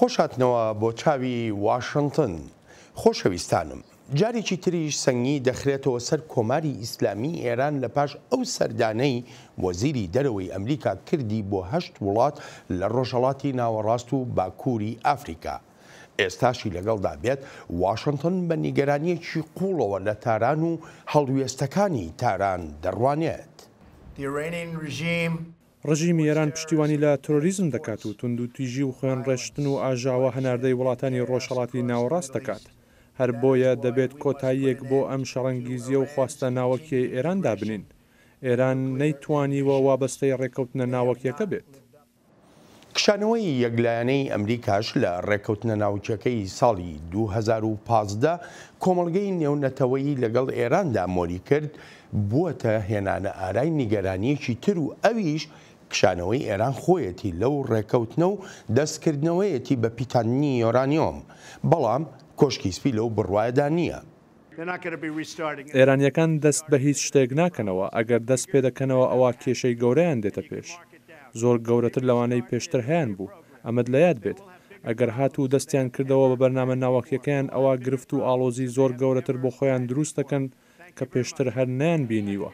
خۆش هاتنەوە بۆ چاوی واشنتن. خۆشەویستانم، جارێکی تریش سەنگی دەخرێتەوە سەر کۆماری ئیسلامی ئێران لە پاش ئەو سەردانەی وەزیری دەرەوەی ئەمریکا کردی بۆ هەشت وڵات لە ڕۆژهەڵاتی ناوەڕاست و باکووری ئافریکا. ئێستاشی لەگەڵدا بێت، واشنتن بە نیگەرانییەکی قووڵەوە لە تاران و هەڵوێستەکانی تاران دەڕوانێت. ڕژیمی ئێران پشتیوانی لە ترۆریزم دەکات و توندوتیژی و خوێنڕێشتن و ئاژاوە هەناردەی وڵاتانی ڕۆژهەڵاتی ناوەڕاست دەکات. هەر بۆیە دەبێت کۆتاییەک بۆ ئەم شەڕەنگیزییە و خواستە ناوەکییەی ئێران دابنین. ئێران نەیتوانیوە وابەستەی ڕێککەوتنە ناوەکییەکە بێت. کشانەوەی یەکلایەنەی ئەمریکاش لە ڕێککەوتنە ناوکیەکەی ساڵی 2015 کۆمەڵگەی نێونەتەوەیی لەگەڵ ئێراندا مۆری کرد، بووەتە هێنانە ئارای نیگەرانییەکی تر و ئەویش کشانەوەی ئێران خۆیەتی لەو ڕێککەوتنە و دەستکردنەوەیەتی بە پیتاندنی یۆرانیۆم، بەڵام کۆشکی سپی لەو بڕوایەدا نییە. ئێرانییەکان دەست بە هیچ شتێک ناکەنەوە، ئەگەر دەست پێدەکەنەوە ئەوا کێشەی گەورەیان دێتە پێش. زۆر گەورەتر لەوانەی پێشتر هەیانبوو، ئەمەت لە یاد بێت. ئەگەر هاتوو دەستیان کردەوە بە بەرنامە ناوەکییەکەیان ئەوا گرفت و ئاڵۆزی زۆر گەورەتر بۆ خۆیان دروست دەکەن کە پێشتر هەر نەیانبینیوە.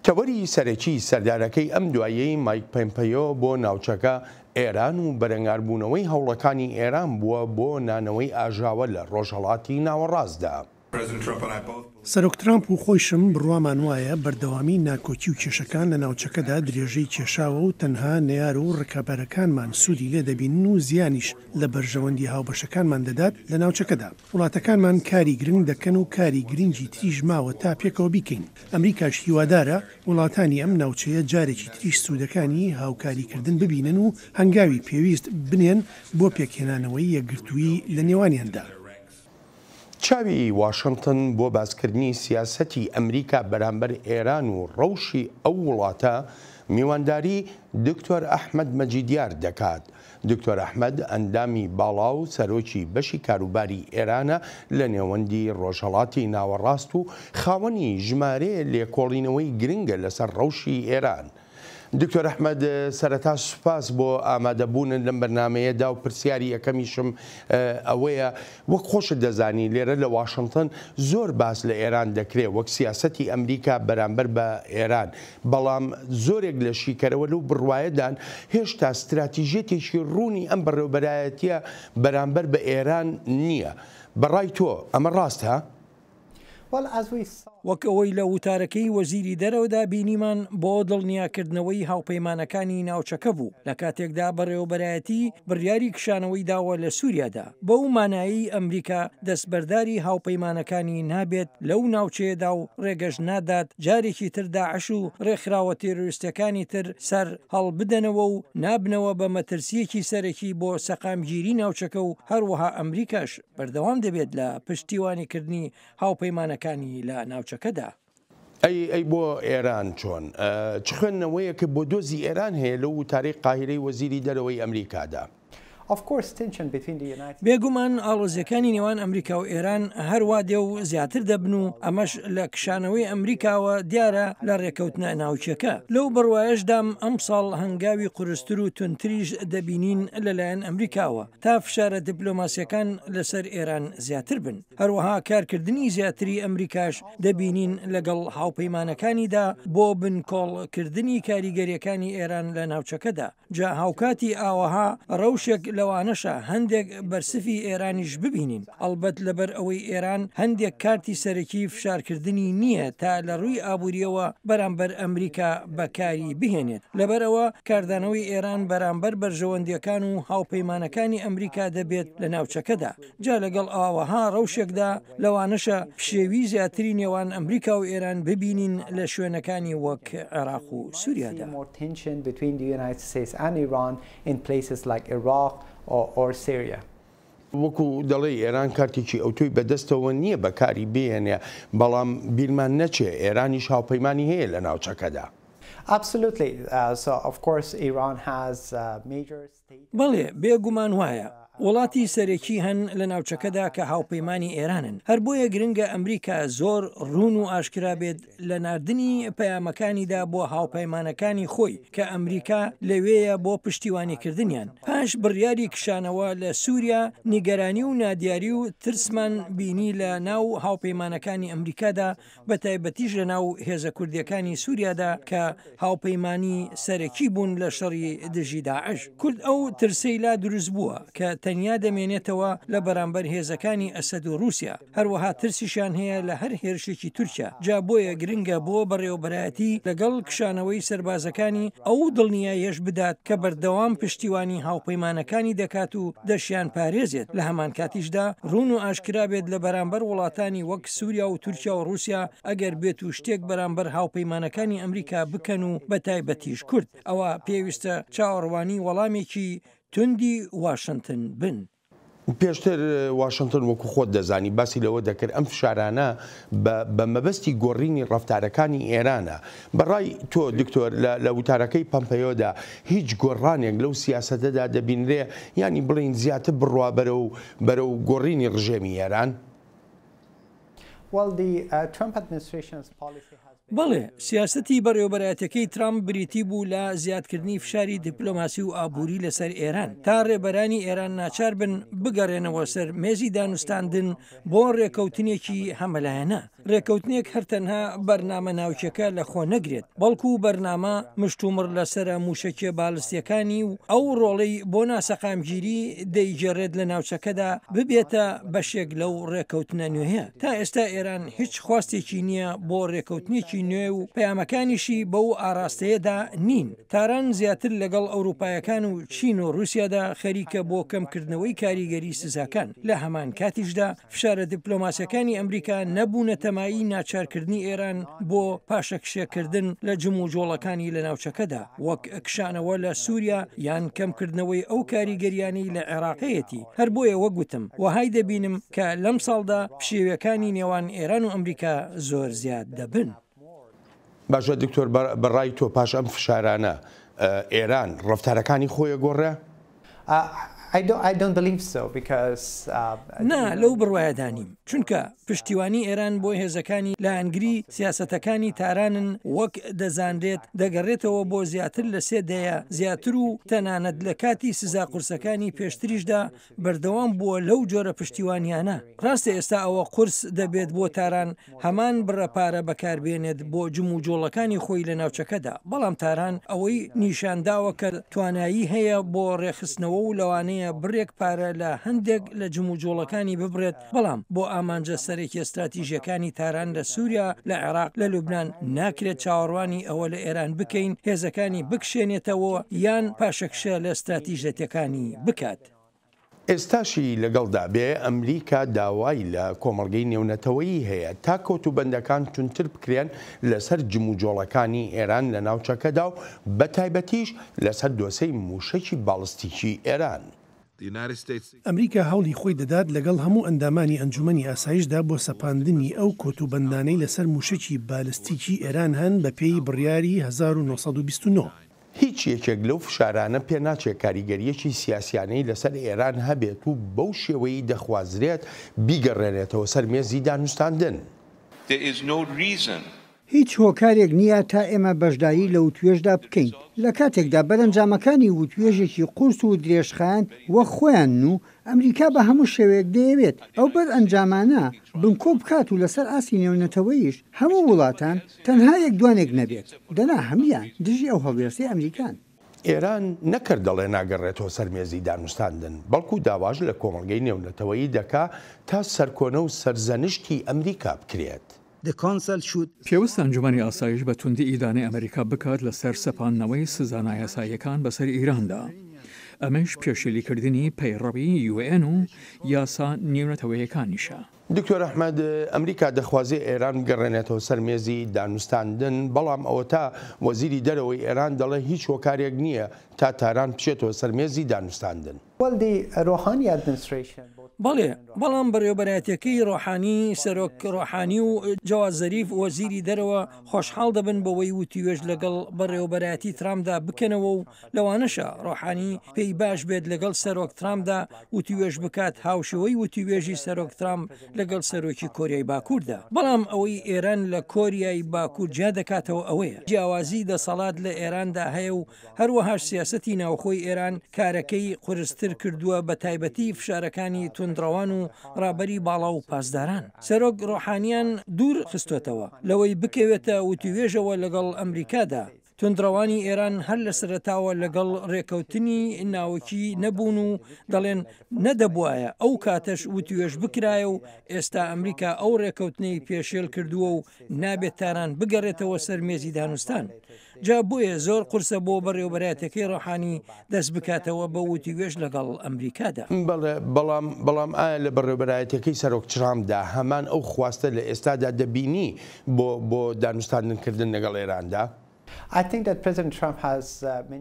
تەوەری سەرەکی سەردانەکەی ئەم دواییەی مایک پەمپەیۆ بۆ ناوچەکە، ئێران و بەرەنگاربوونەوەی هەوڵەکانی ئێران بووە بۆ نانەوەی ئاژاوە لە ڕۆژهەڵاتی ناوەڕاستدا. سەرۆک ترامپ و خۆیشم بڕوامان وایە بەردەوامی ناکۆکی و کێشەکان لە ناوچەکەدا درێژەی کێشاوە و تەنها نەیار و ڕکابەرەکانمان سوودی لێ دەبینن و زیانیش لە بەرژەوەندی هاوبەشەکانمان دەدات لە ناوچەکەدا. وڵاتەکانمان کاری گرنگ دەکەن و کاری گرنگی تریش ماوە تا پێکەوە بیکەین. ئەمریکاش هیوادارە وڵاتانی ئەم ناوچەیە جارێکی تریش سوودەکانی هاوکاریکردن ببینن و هەنگاوی پێویست بنێن بۆ پێکهێنانەوەی یەکگرتوویی لە نێوانیاندا. چاوی واشنتن بۆ باسکردنی سیاسەتی ئەمریکا بەرامبەر ئێران و ڕەوشی ئەو وڵاتە، میوانداری دکتۆر ئەحمەد مەجیدیار دەکات. دکتۆر ئەحمەد ئەندامی باڵا و سەرۆکی بەشی کاروباری ئێرانە لە نێوەندی ڕۆژهەڵاتی ناوەڕاست و خاوەنی ژمارەیە لێکۆڵینەوەی گرنگە لەسەر ڕەوشی ئێران. دکتۆر ئەحمەد سەرەتا سوپاس بۆ ئامادەبوونت لەم بەرنامەیەدا و پرسیاری یەکەمیشم ئەوەیە وەک خۆشت دەزانی لێرە لە واشنتن زۆر باس لە ئێران دەکرێ وەک سیاسەتی ئەمریکا بەرامبەر بە ئێران بەڵام زۆرێک لە شیکەرەوە لەو بڕوایەدان هێشتا ستراتیژیەتێکی ڕوونی ئەم بەڕێوەبەرایەتیە بەرامبەر بە ئێران نییە. بەڕای تۆ ئەمە ڕاستە؟ وەک ئەوەی لە وتارەکەی وەزیری دەرەوەدا بینیمان بۆ دڵنیاکردنەوەی هاوپەیمانەکانی ناوچەکە بوو لە کاتێکدا بەڕێوەبەرایەتی بڕیاری کشانەوەی داوە لە سوریادا بەو مانایەی ئەمریکا دەستبەرداری هاوپەیمانەکانی نابێت لەو ناوچەیەدا و ڕێگەش نادات جارێکی تر داعش و ڕێکخراوە تێرۆریستەکانی تر سەر هەڵبدەنەوە و نابنەوە بە مەترسییەکی سەرەکی بۆ سەقامگیری ناوچەکە و هەروەها ئەمریکاش بەردەوام دەبێت لە پشتیوانیکردنی هاوپەیمانەکانی لە ناوچەکەدا. ئەی ئەی بۆ ئێران چۆن؟ چ خوێندنەوەیەکت بۆ دۆزی ئێران هەیە لەو وتارەی قاهیرەی وەزیری دەرەوەی ئەمریکادا؟ بێگومان ئاڵۆزیەکانی نێوان ئەمریکا و ئێران هەر وا دێ و زیاتر دەبن و ئەمەش لە کشانەوەی ئەمریکاوە دیارە لە ڕێکەوتنە ناوکیەکە. لەو بڕوایەشدام ئەمساڵ هەنگاوی قورستر و توندتریش دەبینین لەلایەن ئەمریکاوە تا فشارە دیپلۆماسیەکان لەسەر ئێران زیاتر بن. هەروەها کارکردنی زیاتری ئەمریکاش دەبینین لەگەڵ هاوپەیمانەکانیدا بۆ بنکۆڵ کردنی کاریگەریەکانی ئێران لە ناوچەکەدا. جا هاوکاتی ئاوەها ڕەوشێک لەوانەشە هەندێک بەرسفی ئێرانیش ببینین، ئەڵبەت لەبەر ئەوەی ئێران هەندێک کارتی سەرەکی فشارکردنی نییە تا لە ڕووی ئابوورییەوە بەرامبەر ئەمریکا بەکاری بهێنێت، لەبەرئەوە کاردانەوەی ئێران بەرامبەر بەرژەوەندییەکان و هاوپەیمانەکانی ئەمریکا دەبێت لە ناوچەکەدا. جا لەگەڵ ئاوەها ڕەوشێکدا لەوانەشە پشێوی زیاتری نێوان ئەمریکا و ئێران ببینین لە شوێنەکانی وەک عێراق و سوریادا. وەکو دەڵێی ئێران کارتێکی ئەوتۆی بەدەستەوە نییە بەکاری بهێنێ، بەڵام بیرمان نەچێ ئێرانیش هاوپەیمانی هەیە لە ناوچەکەدا. بەڵێ، بێ گومان وایە. وڵاتی سەرەکی هەن لە ناوچەکەدا کە هاوپەیمانی ئێرانن، هەر بۆیە گرنگە ئەمریکا زۆر ڕوون و ئاشکرا بێت لە ناردنی پەیامەکانیدا بۆ هاوپەیمانەکانی خۆی کە ئەمریکا لەوێیە بۆ پشتیوانیکردنیان. پاش بڕیاری کشانەوە لە سووریا، نیگەرانی و نادیاری و ترسمان بینی لە ناو هاوپەیمانەکانی ئەمریکادا بەتایبەتیش لە ناو هێزە کوردیەکانی سوریادا کە هاوپەیمانی سەرەکی بوون لە شەڕی دژی داعش. کورد ئەو ترسەی لا دروست بووە کە تەنیا دەمێنێتەوە لە بەرامبەر هێزەکانی ئەسەد و روسیا، هەروەها ترسیشیان هەیە لە هەر هێرشێکی تورکیا، جا بۆیە گرنگە بۆ بەڕێوەبەرایەتی لەگەڵ کشانەوەی سەربازەکانی ئەو دڵنیاییەش بدات کە بەردەوام پشتیوانی هاوپەیمانەکانی دەکات و دەشیانپارێزێت، لە هەمانکاتیشدا روون و ئاشکرا بێت لە بەرامبەر وڵاتانی وەک سوریا و تورکیا و ڕوسیا ئەگەر بێت و شتێک بەرامبەر هاوپەیمانەکانی ئەمریکا بکەن و بەتایبەتیش کورد ئەوا پێویستە چاوەڕوانی وەڵامێکی توندی واشنتن بن. پێشتر واشنتن وەکو خۆت دەزانی باسی لەوە دەکرد ئەم فشارانە بە مەبەستی گۆڕینی ڕەفتارەکانی ئێرانە. بە ڕای تۆ دکتۆر لە وتارەکەی پەمپەیۆدا هیچ گۆڕانێک لەو سیاسەتەدا دەبینرێ یانی بڵێین زیاتر بڕوا بەرەو بەرەو گۆڕینی ڕژێمی ئێران؟ بەڵێ، سیاسەتی بەڕێوەبەرایەتیەکەی ترامپ بریتی بوو لە زیادکردنی فشاری دیپلۆماسی و ئابووری لەسەر ئێران، تا ڕێبەرانی ئێران ناچار بن بگەڕێنەوە سەر مێزی دانوستاندن بۆ ڕێکەوتنێکی هەمەلایەنە. رێکەوتنێک هەر تەنها بەرنامە ناوکیەکە لە خۆ نەگرێت، بەڵکو بەرنامە مشتومڕ لەسەرە موشەکیە بالستیەکانی و ئەو رۆڵەی بۆ ناسەقامگیری دەیگێڕێت لە ناوچەکەدا ببێتە بەشێک لەو رێکەوتنە نوێیە. تا ئێستا ئێران هیچ خواستێکی نیە بۆ رێکەوتنێکی نوێ و پەیامەکانیشی بەو ئاراستەیەدا نین. تاران زیاتر لەگەڵ ئەوروپایەکان و چین و روسیادا خەریکە بۆ کەمکردنەوەی کاریگەری سزاکان، لە هەمان کاتیشدا فشارە دیپلۆماسیەکانی ئەمریکا نەبوونەتە مایەی ناچارکردنی ئێران بۆ پاشەکشێکردن لە جموجۆڵەکانی لە ناوچەکەدا، وەک کشانەوە لە سوریا یان کەمکردنەوەی ئەو کاریگەریانەی لە عێراق هەیەتی، هەر بۆیە وەک وتم وەهای دەبینم کە لەمساڵدا پشێویەکانی نێوان ئێران و ئەمریکا زۆر زیاد دەبن. باشە دکتۆر بە ڕای تۆ پاش ئەم فشارانە ئێران ڕەفتارەکانی خۆی ئەگۆڕێ؟ نا لەو بڕوایەدا نیم، چونکە پشتیوانی ئێران بۆ هێزەکانی لایەنگری سیاسەتەکانی تارانن وەک دەزانرێت دەگەڕێتەوە بۆ زیاتر لە سێ دەیە زیاتر و تەنانەت لە کاتی سزا قورسەکانی پێشتریشدا بەردەوام بووە لەو جۆرە پشتیوانیانە. ڕاستە ئێستا ئەوە قورس دەبێت بۆ تاران هەمان بڕە پارە بەکاربێنێت بۆ جموجۆڵەکانی خۆی لە ناوچەکەدا، بەڵام تاران ئەوەی نیشانداوە کە توانایی هەیە بۆ ڕێکخستنەوە و لەوانەیە بڕێک پارە لە هەندێک لە جموجۆڵەکانی ببڕێت، بەڵام بۆ ئامانجە سەرەکیە ستراتیژیەکانی تاران لە سوریا، لە عێراق، لە لوبنان ناکرێت چاوەڕوانی ئەوە لە ئێران بکەین هێزەکانی بکشێنێتەوە یان پاشەکشە لە ستراتیژەتەکانی بکات. ئێستاشی لەگەڵدا بێ ئەمریکا داوای لە کۆمەڵگەی نێونەتەوەیی هەیە تا کۆتوبەندەکان توندتر بکرێن لەسەر جموجۆڵەکانی ئێران لە ناوچەکەدا و بەتایبەتیش لەسەر دۆسێی مووشەکی باڵستیکی ئێران. ئەمریکا هەوڵی خۆی دەدات لەگەڵ هەموو ئەندامانی ئەنجومەنی ئاسایشدا بۆ سەپاندنی ئەو کۆتوبەندانەی لەسەر مووشەکی بالستیکی ئێران هەن بەپێی بڕیاری 1929. هیچ یەکێک لەو فشارانە پێناچێت کاریگەرییەکی سیاسیانەی لەسەر ئێران هەبێت و بەو شێوەیەی دەخوازرێت بیگەڕێنێتەوە سەر مێزی دانوستاندن. There is no reason. هیچ هۆکارێک نییە تا ئێمە بەشداری لە وتوێژدا بکەین، لە کاتێکدا بەرەنجامەکانی وتوێژێکی قورس و درێژخایەن وەک خۆیانن و ئەمریکا بە هەموو شێوەیەک دەیەوێت ئەو بەرئەنجامانە بنکۆ بکات و لەسەر ئاستی نێونەتەوەییش هەموو وڵاتان تەنها یەک دوانێک نەبێت دەنا هەموویان دژی ئەو هەڵوێستەی ئەمریکان. ئێران نەک هەر دەڵێ ناگەڕێتەوە سەر مێزی دانوستاندن، بەڵکو داواش لە کۆمەڵگەی نێونەتەوەیی دەکا تا سەرکۆنە و سەرزەنشتی ئەمریکا بکرێت. پێوستە ئەنجومەنی ئاسایش بە توندی ئیدانەی ئەمریکا بکات لەسەر سەپاندنەوەی سزا نایاساییەکان بەسەر ئیراندا، ئەمەیش پێشێلیکردنی پەیڕەوی یوئێن و یاسا نێونەتەوەیەکانیشە. دکتۆر ئەحمەد، ئەمریکا دەخوازێ ئێران بگەڕێنێتەوە سەر مێزی دانوستاندن، بەڵام ئەوەتا وەزیری دەرەوەی ئێران دەڵێ هیچ هۆکارێک نییە تا تاران بچێتەوە سەر مێزی دانوستاندن. بەڵێ، بەڵام بەڕێوەبەرایەتیەکەی ڕۆحانی، سەرۆک ڕۆحانی و جەواد زەریف وەزیری دەرەوە خۆشحاڵ دەبن بەوەی وتووێژ لەگەڵ بەڕێوەبەرایەتی ترامپدا بکەنەوە و لەوانەشە ڕۆحانی پێی باش بێت لەگەڵ سەرۆک ترامپدا وتووێژ بکات هاوشێوەی وتووێژی سەرۆک ترامپ لەگەڵ سەرۆکی کۆریای باکووردا. بەڵام ئەوەی ئێران لە کۆریای باکوور جیا دەکاتەوە ئەوەیە جیاوازی دەسەڵات لە ئێراندا هەیە و هەروەهاش سیاسەتی ناوخۆی ئێران کارەکەی قورستر کردووە بە تایبەتی فشارەکانی توندڕەوان و ڕابەری باڵا و پاسداران سەرۆک ڕۆحانیان دوور خستۆتەوە لەوەی بکەوێتە وتووێژەوە لەگەڵ ئەمریکادا. توندڕەوانی ئێران هەر لە سەرەتاوە لەگەڵ ڕێکەوتنی ناوکی نەبوون و دەڵێن نەدەبوایە ئەو کاتەش وتوێژ بکرایە و ئێستا ئەمریکا ئەو ڕێکەوتنەی پێشێل کردووە و نابێت تاران بگەڕێتەوە سەر مێزی دانوستان. جا بۆیە زۆر قورسە بۆ بەڕێوەبەرایەتەکەی ڕۆحانی دەست بکاتەوە بە وتوێژ لەگەڵ ئەمریکادا. بەڵێ، بەڵام بەڵام ئایا لە بەڕێوەبەرایەتیەکەی سەرۆک ترامپدا هەمان ئەو خواستە لە ئێستادا دەبینی بۆ بۆ دانوستاندن کردن لەگەڵ ئێراندا؟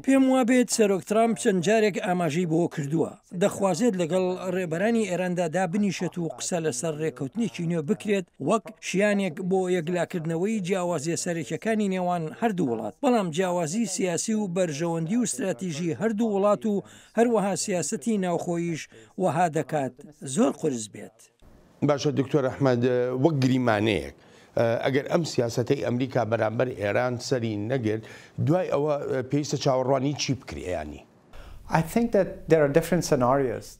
پێم وابێت سەرۆک ترامپ چەند جارێک ئاماژەی بەوە کردووە، دەخوازێت لەگەڵ ڕێبەرانی ئێراندا دابنیشێت و قسە لەسەر ڕێککەوتنێکی نوێ بکرێت وەک شیانێک بۆ یەکلاکردنەوەی جیاوازییە سەرەکییەکانی نێوان هەردوو وڵات، بەڵام جیاوازی سیاسی و بەرژەوەندی و ستراتیژی هەردوو وڵات و هەروەها سیاسەتی ناوخۆییش وەها دەکات زۆر قورس بێت. باشە دکتۆر ئەحمەد وەک گریمانەیەک ئەگەر ئەم سیاسەتەی ئەمریکا بەرامبەر ئێران سەری نەگرت دوای ئەوە پێویستە چاوەڕوانی چی بکرێ یانی؟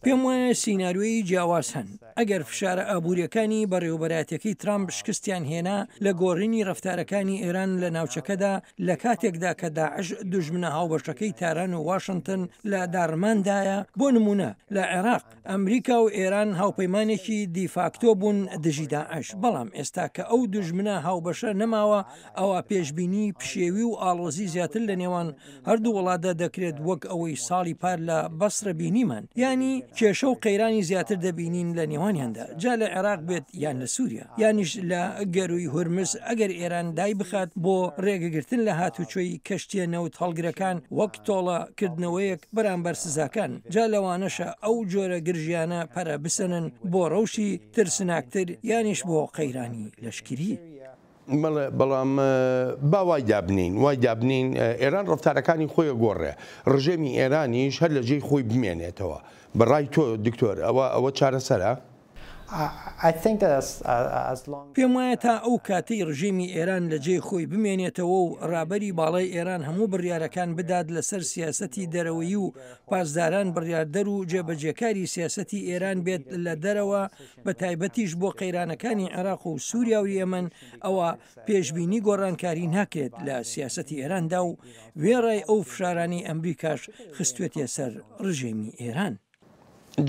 پێم وایە سیناریۆی جیاواز هەن. ئەگەر فشارە ئابوورییەکانی بەڕێوەبەرایەتییەکەی ترامپ شکستیان هێنا لە گۆڕینی ڕەفتارەکانی ئێران لە ناوچەکەدا لە کاتێکدا کە داعش دوژمنە هاوبەشەکەی تاران و واشنتن لە داڕماندایە، بۆ نموونە لە عێراق، ئەمریکا و ئێران هاوپەیمانێکی دیفاکتۆ بوون دژی داعش، بەڵام ئێستا کە ئەو دوژمنە هاوبەشە نەماوە، ئەوا پێشبینی پشێوی و ئاڵۆزی زیاتر لە نێوان هەردوو وڵاتدا دەکرێت وەک ئەوەی ساڵی پار لە بەسرە بینیمان، یانی کێشە و قەیرانی زیاتر دەبینین لە نێوانیاندا، جا لە عێراق بێت یان لە سوریا، یانیش لە گەرووی هورمز ئەگەر ئێران دایبخات بۆ رێگەگرتن لە هاتوچۆی کەشتیە نەوت هەڵگرەکان وەک تۆڵە کردنەوەیەک بەرامبەر سزاکان، جا لەوانەشە ئەو جۆرە گرژیانە پەرە بسەنن بۆ ڕەوشی ترسناکتر یانیش بۆ قەیرانی لەشکری. بەڵێ، بەڵام با وای دابنێین، وای دابنێین ئێران ڕەفتارەکانی خۆی ئەگۆڕێ، ڕژێمی ئێرانیش هەر لە جێی خۆی بمێنێتەوە. بە ڕای تۆ دکتۆر ئەوە ئەوە چارەسەرە؟ پێم وایە تا ئەو کاتەی ڕژێمی ئێران لە جێی خۆی بمێنێتەوە و ڕابەری باڵای ئێران هەموو بڕیارەکان بدات لەسەر سیاسەتی دەرەوەیی و پاسداران بڕیاردەر و جێبەجێکاری سیاسەتی ئێران بێت لە دەرەوە بە تایبەتیش بۆ قەیرانەکانی عێراق و سووریا و یەمەن ئەوا پێشبینی گۆڕانکاری ناکرێت لە سیاسەتی ئێراندا و وێڕای ئەو فشارانەی ئەمریکاش خستوێتیە سەر ڕژێمی ئێران.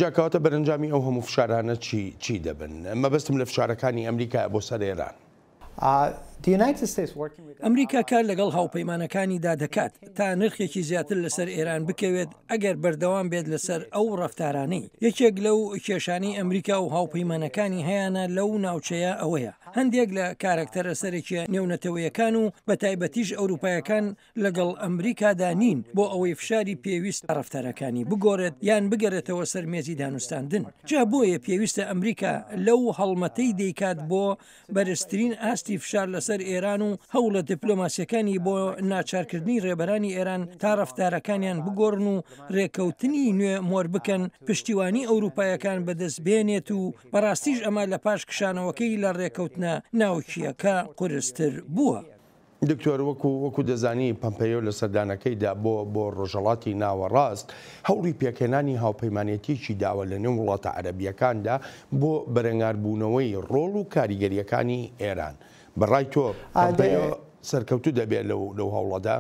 جا کەواتە بەرەنجامی ئەو هەموو فشارانە چی چی دەبن؟ مەبەستم لە فشارەکانی ئەمریکایە بۆ سەر ئێران. ئەمریکا کار لەگەڵ هاوپەیمانەکانیدا دەکات تا نرخێکی زیاتر لەسەر ئێران بکەوێت ئەگەر بەردەوام بێت لەسەر ئەو ڕەفتارانەی. یەکێک لەو کێشانەی ئەمریکا و هاوپەیمانەکانی هەیانە لەو ناوچەیە ئەوەیە هەندێک لە کارەکتەرە سەرەکیە نێونەتەوەیەکان و بەتایبەتیش ئەوروپایەکان لەگەڵ ئەمریکادا نین بۆ ئەوەی فشاری پێویست ڕەفتارەکانی بگۆڕێت یان بگەرێتەوە سەر مێزی دانوستاندن. جا بۆیە پێویستە ئەمریکا لەو هەڵمەتەی دەیکات بۆ بەرزترین ئاستی فشار لەسەر ئێران و هەوڵە دیپلۆماسیەکانی بۆ ناچارکردنی ڕێبەرانی ئێران تا ڕەفتارەکانیان بگۆڕن و ڕێکەوتنی نوێ مۆر بکەن پشتیوانی ئەوروپایەکان بەدەست بێنێت و بەڕاستیش ئەمە لە پاش کشانەوەکەی لە ڕێکەوتنە ناوکییەکە قورستر بووە. دکتۆر وەکو وەکو دەزانی پەمپەیۆ لە سەردانەکەیدا بۆ بۆ ڕۆژهەڵاتی ناوەڕاست هەوڵی پێکهێنانی هاوپەیمانێتیەکی داوە لە نێو وڵاتە عەرەبیەکاندا بۆ بەرەنگاربوونەوەی ڕۆڵ و کاریگەریەکانی ئێران. بە ڕای تۆ پەمپەیۆ سەرکەوتوو دەبێت لەو لەو هەوڵەدا؟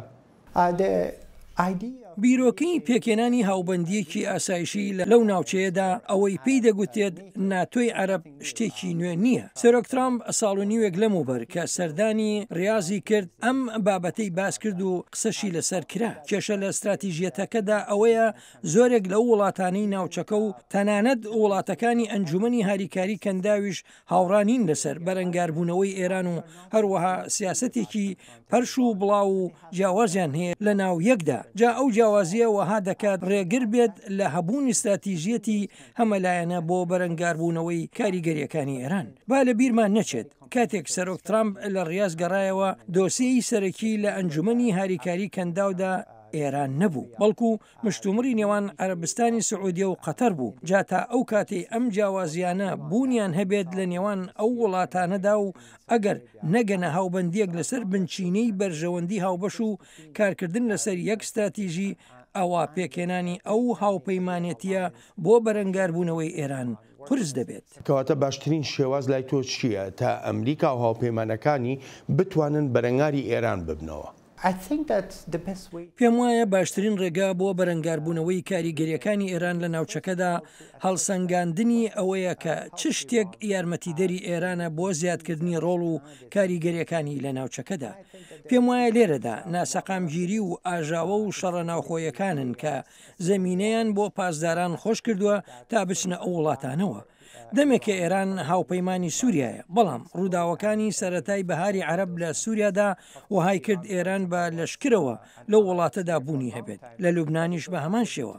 بیرۆکەی پێکهێنانی هاوبەندییەکی ئاسایشی لەو ناوچەیەدا، ئەوەی پێی دەگوترێت ناتۆی عەرەب، شتێکی نوێ نییە. سەرۆک ترامپ ساڵ و نیوێک لەمەوبەر کە سەردانی ڕیازی کرد، ئەم بابەتەی باس کرد و قسەشی لەسەر کرا. کێشە لە ستراتیژیەتەکەدا ئەوەیە زۆرێک لەو وڵاتانەی ناوچەکە و تەنانەت وڵاتەکانی ئەنجومەنی هاریکاری کەنداویش هاوڕا نین لەسەر بەرەنگاربوونەوەی ئێران و هەروەها سیاسەتێکی پەرش و بڵاو و جیاوازیان هەیە لە ناو یەکدا، جا ئەو جیاوازیانە. جیاوازییە وەها دەکات ڕێگر بێت لە هەبوونی ستراتیژیەتی هەمەلایەنە بۆ بەرەنگاربوونەوەی کاریگەرییەکانی ئێران. با لە بیرمان نەچێت، کاتێک سەرۆک ترامپ لە ڕیاز گەڕایەوە، دۆسیەی سەرەکی لە ئەنجومەنی هاریکاری کەنداودا ئێران نەبوو، بەڵکو مشتومڕی نێوان عەرەبستانی سعودیە و قەتەر بوو، جا تا ئەو کاتەی ئەم جیاوازییانە بوونیان هەبێت لە نێوان ئەو وڵاتانەدا و ئەگەر نەگەنە هاوبەندییەک لەسەر بنچینەی بەرژەوەندی هاوبەش و کارکردن لەسەر یەک ستراتیژی، ئەوا پێکهێنانی ئەو هاوپەیمانێتییە بۆ بەرەنگاربوونەوەی ئێران قورس دەبێت. کەواتە باشترین شێواز لای تۆ چییە تا ئەمریکا و هاوپەیمانەکانی بتوانن بەرەنگاری ئێران ببنەوە؟ پێموایە باشترین ڕێگا بۆ بەرەنگاربوونەوەی کاریگەرییەکانی ئێران لە ناوچەکەدا، هەڵسەنگاندنی ئەوەیە کە چ شتێک یارمەتیدەری ئێرانە بۆ زیادکردنی ڕۆڵ و کاریگەرییەکانی لە ناوچەکەدا. پێموایە لێرەدا ناسەقامگیری و ئاژاوە و شەڕە ناوخۆیەکانن کە زەمینەیان بۆ پاسداران خۆشکردووە تا بچنە ئەو وڵاتانەوە. دەمێکە ئێران هاوپەیمانی سوریایە، بەڵام ڕووداوەکانی سەرەتای بەهاری عەرەب لە سوریادا وەهای کرد ئێران بە لەشکرەوە لەو وڵاتەدا بوونی هەبێت، لە لوبنانیش بە هەمان شێوە.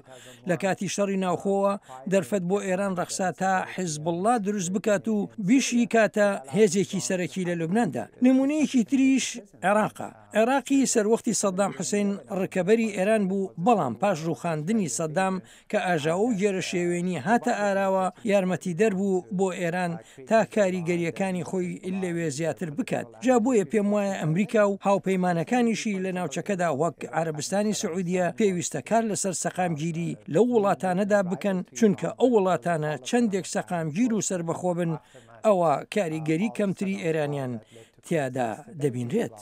لە کاتی شەڕی ناوخۆوە دەرفەت بۆ ئێران ڕەخسا تا حیزبوڵڵا دروست بکات و بیشیکاتە هێزێکی سەرەکی لە لوبناندا. نموونەیەکی تریش عێراقە. عێراقی سەروەختی سەدام حوسەین ڕکەبەری ئێران بوو، بەڵام پاش ڕووخاندنی سەدام کە ئاژاوە و گێرەشێوێنی هاتە ئاراوە، یارمەتیدەر بوو بۆ ئێران تا کاریگەرییەکانی خۆی لەوێ زیاتر بکات، جا بۆیە پێموایە ئەمریکا و هاوپەیمانەکانیشی لە ناوچەکەدا وەک عەرەبستانی سعودیە پێویستە کار لەسەر سەقامگیری لەو وڵاتانەدا بکەن، چونکە ئەو وڵاتانە چەندێک سەقامگیر و سەربەخۆ بن ئەوا کاریگەری کەمتری ئێرانیان تیادا دەبینرێت.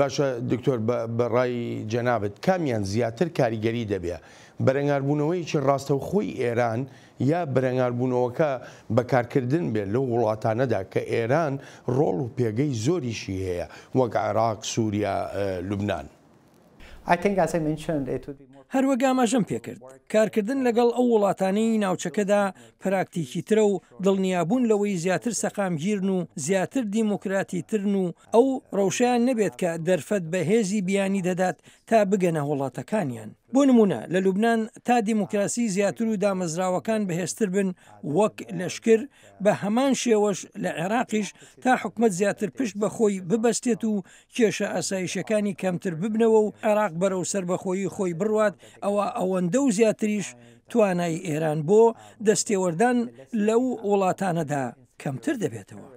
باشە دکتۆر بە ڕای جەنابت کامیان زیاتر کاریگەری دەبێ بەرەنگاربوونەوەیەکی ڕاستەوخۆی ئێران یا بەرەنگاربوونەوەکە بە کارکردن بێ لەو وڵاتانەدا کە ئێران ڕۆڵ و پێگەی زۆریشی هەیە وەک عێراق، سوریا، لوبنان؟ هەروەک ئاماژەم پێکرد، کارکردن لەگەڵ ئەو وڵاتانەی ناوچەکەدا پراکتیکیترە و دڵنیابوون لەوەی زیاتر سەقامگیرن و زیاتر دیموکراتیترن و ئەو ڕەوشەیان نەبێت کە دەرفەت بە هێزی بیانی دەدات تا بگەنە وڵاتەکانیان. بۆ نموونە لە لوبنان تا دیموکراسی زیاتر و دامەزراوەکان بەهێزتر بن وەک لەشکر، بە هەمان شێوەش لە عێراقیش تا حکومەت زیاتر پشت بە خۆی ببەستێت و کێشە ئاسایشیەکانی کەمتر ببنەوە و عێراق بەرەو سەربەخۆیی خۆی بڕوات ئەوا ئەوەندە و زیاتریش توانای ئێران بۆ دەستێوەردان لەو وڵاتانەدا کەمتر دەبێتەوە.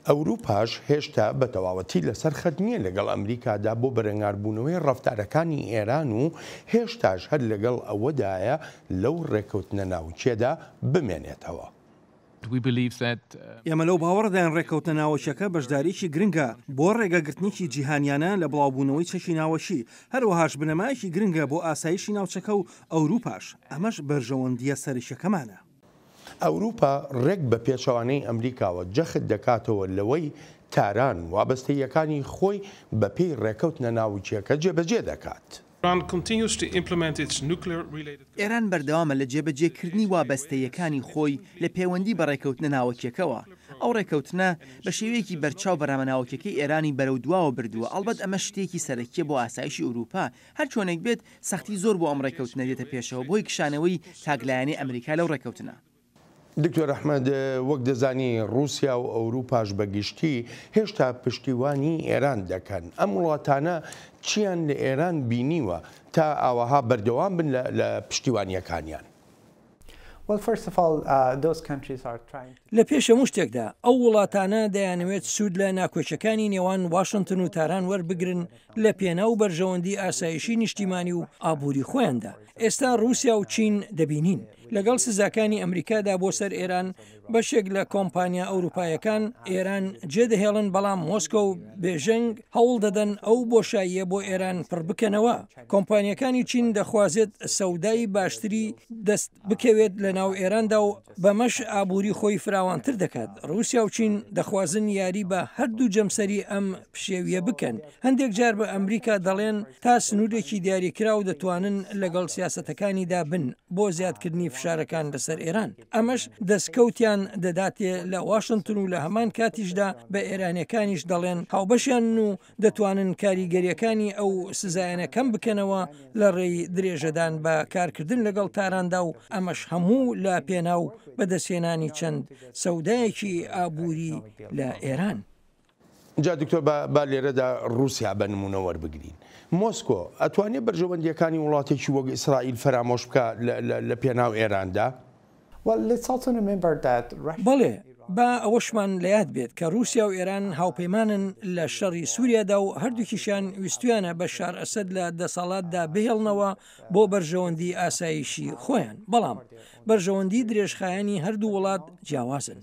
ئەوروپاش هێشتا بە تەواوەتی لەسەر خەت نییە لەگەڵ ئەمریکادا بۆ بەرەنگاربوونەوەی ڕەفتارەکانی ئێران و هێشتاش هەر لەگەڵ ئەوەدایە لەو ڕێککەوتنە ناوکیەدا بمێنێتەوە. ئێمە لەو باوەڕەداین ڕێککەوتنە ناوەکیەکە بەشدارییەکی گرنگە بۆ ڕێگەگرتنێکی جیهانیانە لە بڵاوبوونەوەی چەکی ناوەکی، هەروەهاش بنەمایەکی گرنگە بۆ ئاسایشی ناوچەکە و ئەوروپاش، ئەمەش بەرژەوەندییە سەرەکیەکەمانە. ئەوروپا ڕێک بە پێچەوانەی ئەمریکاوە جەخت دەکاتەوە لەوەی تاران وابەستەییەکانی خۆی بەپێی ڕێکەوتنە ناوکیەکە جێبەجێ دەکات. ئێران بەردەوامە لە جێبەجێکردنی وابەستەییەکانی خۆی لە پێوەندی بە ڕێکەوتنە ناوەکیەکەوە. ئەو ڕێکەوتنە بە شێوەیەکی بەرچاو بەرنامە ناوەکیەکەی ئێرانی بەرەو دواوە بردووە، ئەڵبەت ئەمە شتێکی سەرەکیە بۆ ئاسایشی ئورووپا. هەرچۆنێک بێت سەختی زۆر بۆ ئەم ڕێکەوتنە دێتە پێشەوە بەهۆی کشانەوەی تاکلایەنەی ئەمریکا لەو ڕێکەوتنە. دکتۆر ئەحمەد، وەک دەزانی ڕووسیا و ئەوروپاش بە گشتی هێشتا پشتیوانی ئێران دەکەن. ئەم وڵاتانە چیان لە ئێران بینیوە تا ئاوەها بەردەوام بن لە پشتیوانییەکانیان؟ لە پێش هەموو شتێکدا، ئەو وڵاتانە دەیانەوێت سوود لە ناکۆکیەکانی نێوان واشنتن و تاران وەربگرن لە پێناو بەرژەوەندی ئاسایشی نیشتیمانی و ئابووری خۆیاندا. ئێستا ڕووسیا و چین دەبینین. لەگەڵ سزاکانی ئەمریکادا بۆ سەر ئێران، بەشێک لە کۆمپانیا ئەوروپایەکان ئێران جێدەهێڵن، بەڵام مۆسکۆ و بێژنگ هەوڵدەدەن ئەو بۆشاییە بۆ ئێران پڕبکەنەوە. کۆمپانیاکانی چین دەخوازێت سەودای باشتری دەست بکەوێت لە ناو. ناو ئێراندا و بەمەش ئابووری خۆی فراوانتر دەکات. ڕووسیا و چین دەخوازن یاری بە هەردوو جەمسەری ئەم پشێوییە بکەن. هەندێک جار بە ئەمریکا دەڵێن تا سنوورێکی دیاریکراو دەتوانن لەگەڵ سیاسەتەکانیدا بن بۆ زیادکردنی فشارەکان لەسەر ئێران. ئەمەش دەستکەوتیان دەداتێ لە واشنتن و لە هەمان کاتیشدا بە ئێرانییەکانیش دەڵێن هاوبەشیانن و دەتوانن کاریگەرییەکانی ئەو سزایانە کەم بکەنەوە لە ڕێی درێژەدان بە کارکردن لەگەڵ تاراندا و ئەمەش هەموو لە پێناو بەدەستهێنانی چەند سەودایەکی ئابووری لە ئێران. جا دکتۆر با با لێرەدا ڕووسیا بە نموونە وەربگرین. مۆسکۆ ئەتوانێ بەرژەوەندییەکانی وڵاتێکی وەک ئیسرائیل فەرامۆش بکا لە لە لە پێناو ئێراندا؟ بەڵێ، با ئەوەشمان لە یاد بێت کە ڕووسیا و ئێران هاوپەیمانن لە شەڕی سووریادا و هەردووکیشیان ویستویانە بەشار ئەسەد لە دەسەڵاتدا بهێڵنەوە بۆ بەرژەوەندی ئاسایشی خۆیان، بەڵام بەرژەوەندی درێژخایەنی هەردوو وڵات جیاوازن.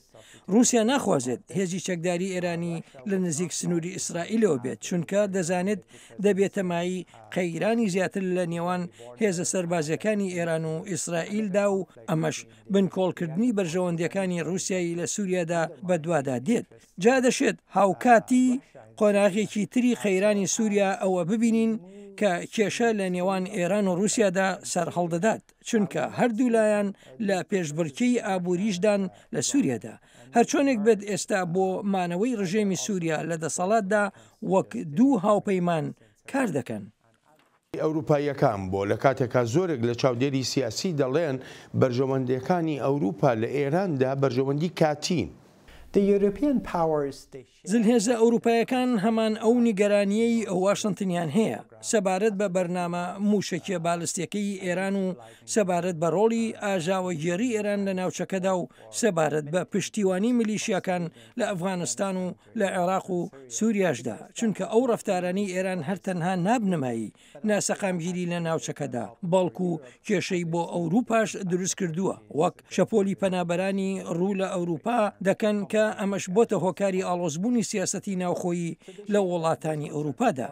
ڕووسیا ناخوازێت هێزی چەکداری ئێرانی لە نزیک سنووری ئیسرائیلەوە بێت، چونکە دەزانێت دەبێتە مایەی قەیرانی زیاتر لە نێوان هێزە سەربازییەکانی ئێران و ئیسرائیلدا و ئەمەش بنکۆڵکردنی بەرژەوەندییەکانی ڕووسیای لە سووریادا بەدوادا دێت. جا دەشێت هاوکاتی قۆناغێکی تری قەیرانی سووریا ئەوە ببینین کە کێشە لە نێوان ئێران و ڕووسیادا سەرهەڵدەدات، چونکە هەردوولایان لە پێشبڕکێی ئابووریشدان لە سووریادا. هەرچۆنێک بێت ئێستا بۆ مانەوەی ڕژێمی سووریا لە دەسەڵاتدا وەک دوو هاوپەیمان کار دەکەن. ئەوروپاییەکان بۆ لە کاتێکا زۆرێک لە چاودێری سیاسی دەڵێن بەرژەوەندیەکانی ئەوروپا لە ئێراندا بەرژەوەندی کاتین. زلهێزە ئەوروپایەکان هەمان ئەو نیگەرانییەی واشنتنیان هەیە سەبارەت بە بەرنامە مووشەکیە بالستیەکەی ئێران و سەبارەت بە ڕۆڵی ئاژاوەگێڕی ئێران لە ناوچەکەدا و سەبارەت بە پشتیوانی میلیشیاکان لە ئەفغانستان و لە عێراق و سوریاشدا، چونکە ئەو ڕەفتارانەی ئێران هەر تەنها نابنە مایەی ناسەقامگیری لە ناوچەکەدا، بەڵکو کێشەی بۆ ئەوروپاش دروست کردووە، وەک شەپۆلی پەنابەرانی ڕوو لە ئەوروپا دەکەن کە ئەمەش بۆتە هۆکاری ئاڵۆزبوونی سیاسەتی ناوخۆیی لە وڵاتانی ئەوروپادا.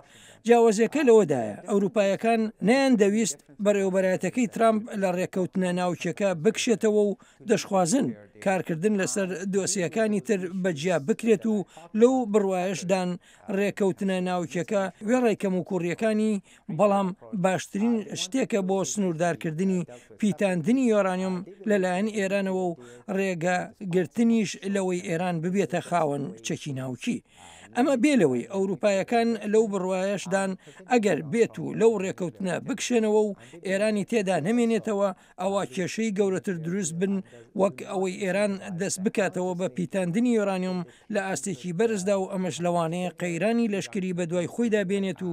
جیاوازیەکە لەوەدایە ئەوروپایەکان نەیاندەویست بەڕێوەبەرایەتەکەی ترامپ لە ڕێککەوتنە ناوکیەکە بکشێتەوە و دەشخوازن کارکردن لەسەر دۆسیەکانی تر بە جیا بکرێت و لەو بڕوایەشدان ڕێکەوتنە ناوکیەکە وێڕای کەموکوڕیەکانی بەڵام باشترین شتێکە بۆ سنووردارکردنی پیتاندنی یۆرانیۆم لەلایەن ئێرانەوە و ڕێگە گرتنیش لەوەی ئێران ببێتە خاوەن چەکی ناوکی. ئەمە بێ لەوەی ئەوروپایەکان لەو بڕوایەشدان ئەگەر بێت و لەو ڕێکەوتنە بکشێنەوە و ئێرانی تێدا نەمێنێتەوە ئەوا کێشەی گەورەتر دروست بن وەک ئەوەی ئێران دەست بکاتەوە بە پیتاندنی یۆرانیۆم لە ئاستێکی بەرزدا و ئەمەش لەوانەیە قەیرانی لەشکری بەدوای خۆیدا بێنێت و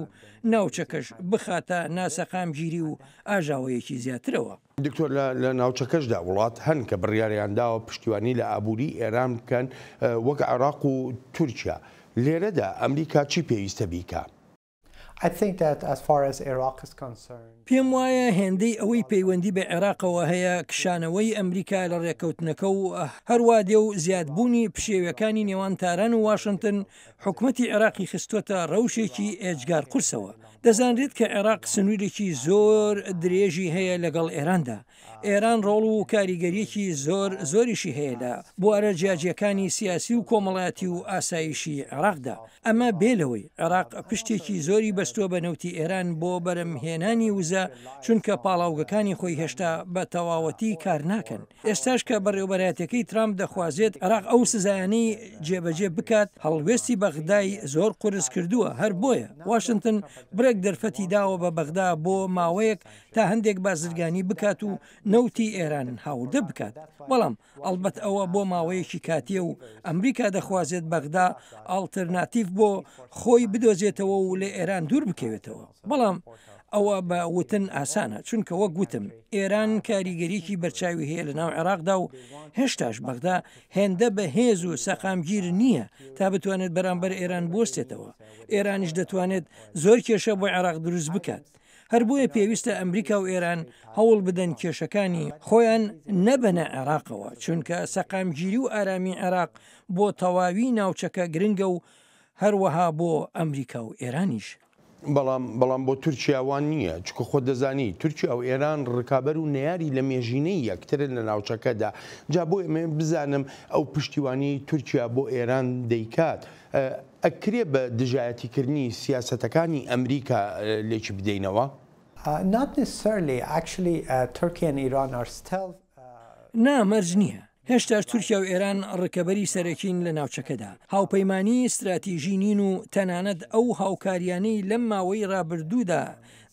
ناوچەکەش بخاتە ناسەقامگیری و ئاژاوەیەکی زیاترەوە. دکتۆر لە لە ناوچەکەشدا وڵات هەن کە بڕیاریان داوە پشتیوانی لە ئابووری ئێران بکەن وەک عێراق و تورکیا، لێرەدا ئەمریکا چی پێویستە بیکا؟ پێم وایە هێندەی ئەوەی پەیوەندی بە عێراقەوە هەیە، کشانەوەی ئەمریکا لە ڕێککەوتنەکە و هەروا دێ و زیادبوونی پشێویەکانی نێوان تاران و واشنتن حکومەتی عێراقی خستووەتە ڕەوشێکی ئێجگار قورسەوە. دەزانرێت کە عێراق سنوورێکی زۆر درێژی هەیە لەگەڵ ئێراندا. ئێران ڕۆڵ و کاریگەرییەکی زۆر زۆریشی هەیە لە بوارە جیاجیەکانی سیاسی و کۆمەڵایەتی و ئاسایشی عێراقدا. ئەمە بێ لەوەی عێراق پشتێکی زۆری بەستووە بە نەوتی ئێران بۆ بەرەمهێنانی وزە، چونکە پاڵاوگەکانی خۆی هێشتا بە تەواوەتی کار ناکەن. ئێستاش کە بەڕێوەبەرایەتیەکەی ترامپ دەخوازێت عێراق ئەو سزایانەی جێبەجێ بکات، هەڵوێستی بەغدای زۆر قورس کردووە، هەر بۆیە واشنتن بڕێک دەرفەتی داوە بە بەغدا بۆ ماوەیەک تا هەندێک بازرگانی بکات و نەوتی ئێران هاوردە بکات، بەڵام ئەڵبەت ئەوە بۆ ماوەیەکی کاتییە و ئەمریکا دەخوازێت بەغدا ئاڵترناتیڤ بۆ خۆی بدۆزێتەوە و لە ئێران دوور بکەوێتەوە، بەڵام ئەوە بە وتن ئاسانە، چونکە وەک وتم ئێران کاریگەریی بەرچاوی هەیە لەناو عێراقدا و هێشتاش بەغدا هێندە بەهێز و سەقامگیر نییە تا بتوانێت بەرامبەر ئێران بوەستێتەوە، ئێرانیش دەتوانێت زۆر کێشە بۆ عێراق دروست بکات. هەر بۆیە پێویستە ئەمریکا و ئێران هەوڵ بدەن کێشەکانی خۆیان نەبەنە عێراقەوە، چونکە سەقامگیری و ئارامی عێراق بۆ تەواوی ناوچەکە گرنگە و هەروەها بۆ ئەمریکا و ئێرانیش. بەڵام بەڵام بۆ تورکیا وان نییە، چونکە خۆت دەزانی تورکیا و ئێران ڕکابەر و نەیاری لە مێژینەی یەکترن لە ناوچەکەدا، جا بۆ ئەمەوێ بزانم ئەو پشتیوانیەی تورکیا بۆ ئێران دەیکات ئەکرێ بە دژایەتیکردنی سیاسەتەکانی ئەمریکا لێکی بدەینەوە؟ نا مەرج نییە. هێشتاش تورکیا و ئێران ڕکەبەری سەرەکین لە ناوچەکەدا، هاوپەیمانی ستراتیژی نین و تەنانەت ئەو هاوکاریانەی لەم ماوەی ڕابردوودا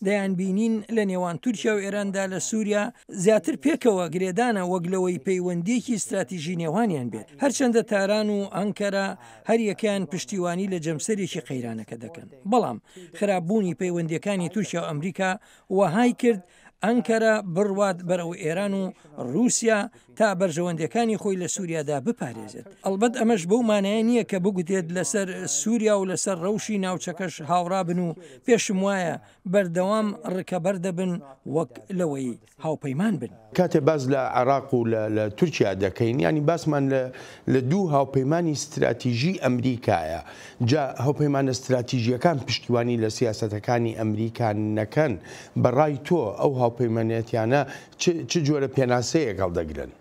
دەیانبینین لە نێوان تورکیا و ئێراندا لە سوریا زیاتر پێکەوە گرێدانە وەک لەوەی پەیوەندییەکی ستراتیژی نێوانیان بێت، هەرچەندە تاران و ئەنکەرە هەریەکەیان پشتیوانی لە جەمسەرێکی قەیرانەکە دەکەن، بەڵام خراپبوونی پەیوەندییەکانی تورکیا و ئەمریکا وەهای کرد ئەنکەرە بڕوات بەرەو ئێران و ڕووسیا تا بەرژەوەندیەکانی خۆی لە سووریادا بپارێزێت. ئەڵبەت ئەمەش بەو مانایە نییە کە بگوترێت لەسەر سووریا و لەسەر ڕەوشی ناوچەکەش هاوڕا بن و پێشم وایە بەردەوام ڕکەبەر دەبن وەک لەوەی هاوپەیمان بن. کاتێ باس لە عێراق و لە تورکیا دەکەین یانی باسمان لە دوو هاوپەیمانی ستراتیژی ئەمریکایە جا هاوپەیمانە ستراتیژیەکان پشتیوانی لە سیاسەتەکانی ئەمریکا نەکەن بە ڕای تۆ ئەو هاوپەیمانێتیانە چ جۆرە پێناسەیەک هەڵدەگرن؟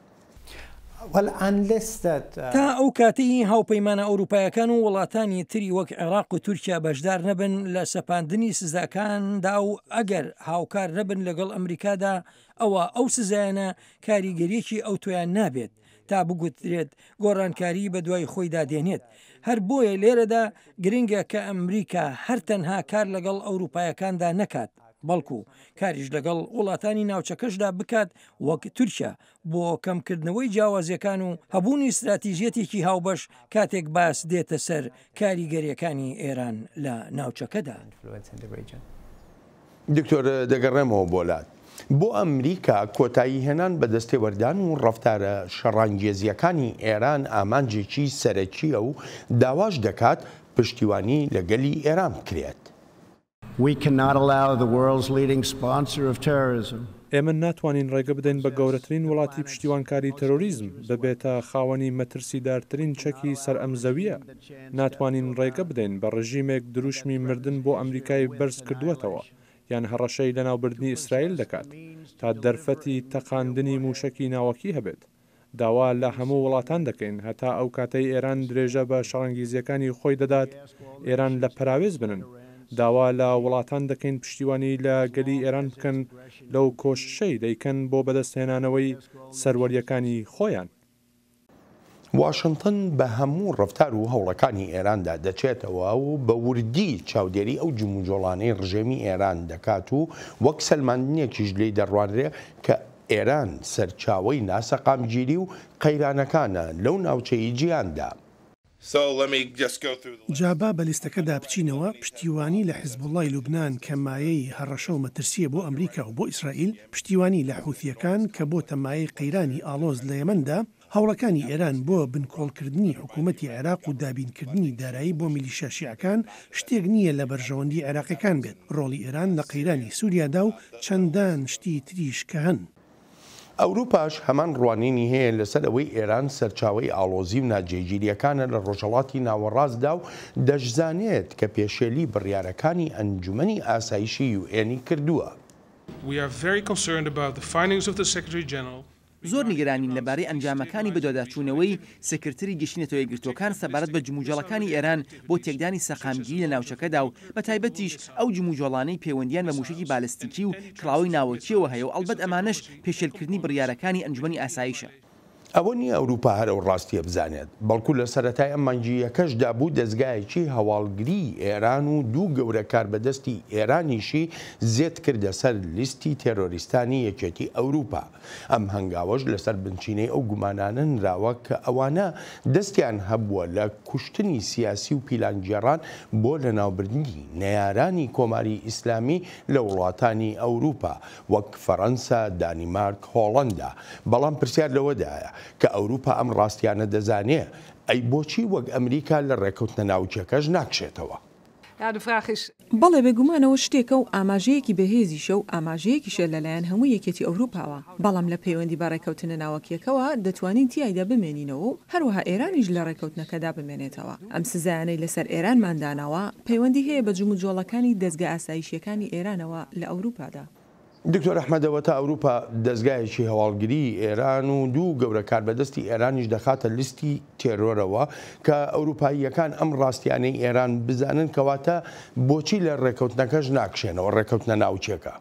تا ئەو کاتەی هاوپەیمانە ئەوروپایەکان و وڵاتانی تری وەک عێراق و تورکیا بەشدار نەبن لە سەپاندنی سزاکاندا و ئەگەر هاوکار نەبن لەگەڵ ئەمریکادا ئەوا ئەو سزایانە کاریگەریەکی ئەوتۆیان نابێت تا بگوترێت گۆڕانکاری بەدوای خۆیدا دێنێت. هەر بۆیە لێرەدا گرنگە کە ئەمریکا هەر تەنها کار لەگەڵ ئەوروپایەکاندا نەکات بەڵکو کاریش لەگەڵ وڵاتانی ناوچەکەشدا بکات وەک تورکیا بۆ کەمکردنەوەی جیاوازیەکان و هەبوونی ستراتیژیەتێکی هاوبەش کاتێک باس دێتە سەر کاریگەریەکانی ئێران لە ناوچەکەدا. دکتۆر دەگەڕێمەوە بۆ لات. بۆ ئەمریکا کۆتایی هێنان بە دەستێوەردان و ڕەفتارە شەڕانگێزییەکانی ئێران ئامانجێکی سەرەکییە و داواش دەکات پشتیوانی لە گەلی ئێران بکرێت. We cannot allow the world's leading sponsor of terrorism. ئێمە ناتوانین ڕێگە بدەین بە گەورەترین وڵاتی پشتیوانکاری تێرۆریزم ببێتە خاوەنی مەترسیدارترین چەکی سەر ئەم زەوییە. ناتوانین ڕێگە بدەین بە ڕژیمێک دروشمی مردن بۆ ئەمریکای بەرز کردووەتەوە یان هەڕەشەی لەناوبردنی ئیسرائیل دەکات تا دەرفەتی تەقاندنی مووشەکی ناوەکی هەبێت. داوا لە هەموو وڵاتان دەکەین هەتا ئەو کاتەی ئێران درێژە بە شەڕەنگیزییەکانی خۆی دەدات، ئێران لە پەراوێز بنن. داوا لە وڵاتان دەکەین پشتیوانی لە گەلی ئێران بکەن لەو کۆششەی دەیکەن بۆ بەدەستهێنانەوەی سەروەرییەکانی خۆیان. واشنتن بە هەموو ڕەفتار و هەوڵەکانی ئێراندا دەچێتەوە و بە وردی چاودێری ئەو جموجۆڵانەی ڕژێمی ئێران دەکات و وەک سەلماندنێکیش لێی دەڕوانرێ کە ئێران سەرچاوەی ناسەقامگیری و قەیرانەکانە لەو ناوچەی جیهاندا. جا با بە لیستەکەدا بچینەوە، پشتیوانی لە حیزبوڵڵای لوبنان کە مایەی هەڕەشە و مەترسییە بۆ ئەمریکا و بۆ ئیسرائیل، پشتیوانی لە حوثییەکان کە بۆتە مایەی قەیرانی ئاڵۆز لە یەمەندا، هەوڵەکانی ئێران بۆ بنکۆڵکردنی حکوومەتی عێراق و دابینکردنی دارایی بۆ میلیشیا شیعەکان شتێک نییە لە بەرژەوەندی عێراقیەکان بێت، ڕۆڵی ئێران لە قەیرانی سوریادا و چەندان شتی تریش کە هەن. ئەوروپاش هەمان ڕوانینی هەیە لەسەر ئەوەی ئێران سەرچاوەی ئاڵۆزی و ناجێگیرییەکانە لە ڕۆژهەڵاتی ناوەڕاستدا و دەشزانێت کە پێشێلی بڕیارەکانی ئەنجومەنی ئاسایشی یوئێنی کردووە. زۆر نیگەرانین لەبارەی ئەنجامەکانی بەدواداچوونەوەی سکرتری گشتی نەتەوە یەکگرتووەکان سەبارەت بە جموجۆڵەکانی ئێران بۆ تێکدانی سەقامگیری لە ناوچەکەدا و بەتایبەتیش ئەو جموجۆڵانەی پەیوەندییان بە مووشەکی بالستیکی و کڵاوەی ناوەکییەوە هەیە و ئەڵبەت ئەمانەش پێشێلکردنی بڕیارەکانی ئەنجومەنی ئاسایشە. ئەوە نییە ئەوروپا هەر ئەو ڕاستییە بزانێت، بەڵکو لە سەرەتای ئەم مانگی یەکەشدا بوو دەزگایەکی هەواڵگریی ئێران و دوو گەورە کاربەدەستی ئێرانیشی زێد کردە سەر لیستی تێرۆریستانی یەکێتی ئەوروپا. ئەم هەنگاوەش لەسەر بنچینەی ئەو گومانانە نراوە کە ئەوانە دەستیان هەبووە لە کوشتنی سیاسی و پیلانگێڕان بۆ لەناوبردنی نەیارانی کۆماری ئیسلامی لە وڵاتانی ئەوروپا وەک فەرەنسا، دانیمارک، هۆڵەندا. بەڵام پرسیار لەوەدایە کە ئەوروپا ئەم ڕاستیانە دەزانێ، ئەی بۆچی وەک ئەمریکا لە ڕێکەوتنە ناوکیەکەش ناکشێتەوە؟ بەڵێ بێگومان ئەوە شتێکە و ئاماژەیەکی بەهێزیشە و ئاماژەیەکیشە لەلایەن هەموو یەکێتی ئەوروپاوە، بەڵام لە پەیوەندی بە ڕێککەوتنە ناوەکییەکەوە دەتوانین تیایدا بمێنینەوە و هەروەها ئێرانیش لە ڕێککەوتنەکەدا بمێنێتەوە. ئەم سزایانەی لەسەر ئێرانمان داناوە پەیوەندی هەیە بە جموجۆڵەکانی دەزگا ئاسایشییەکانی ئێرانەوە لە ئەوروپادا. دکتۆر ئەحمەد ئەوەتا ئەوروپا دەزگایەکی هەواڵگریی ئێران و دوو گەورە کاربەدەستی ئێرانیش دەخاتە لیستی تێرۆرەوە کە ئەوروپاییەکان ئەم ڕاستیانەی ئێران بزانن کەواتە بۆچی لە ڕێکەوتنەکەش ناکشێنەوە ڕێکەوتنە ناوکیەکە؟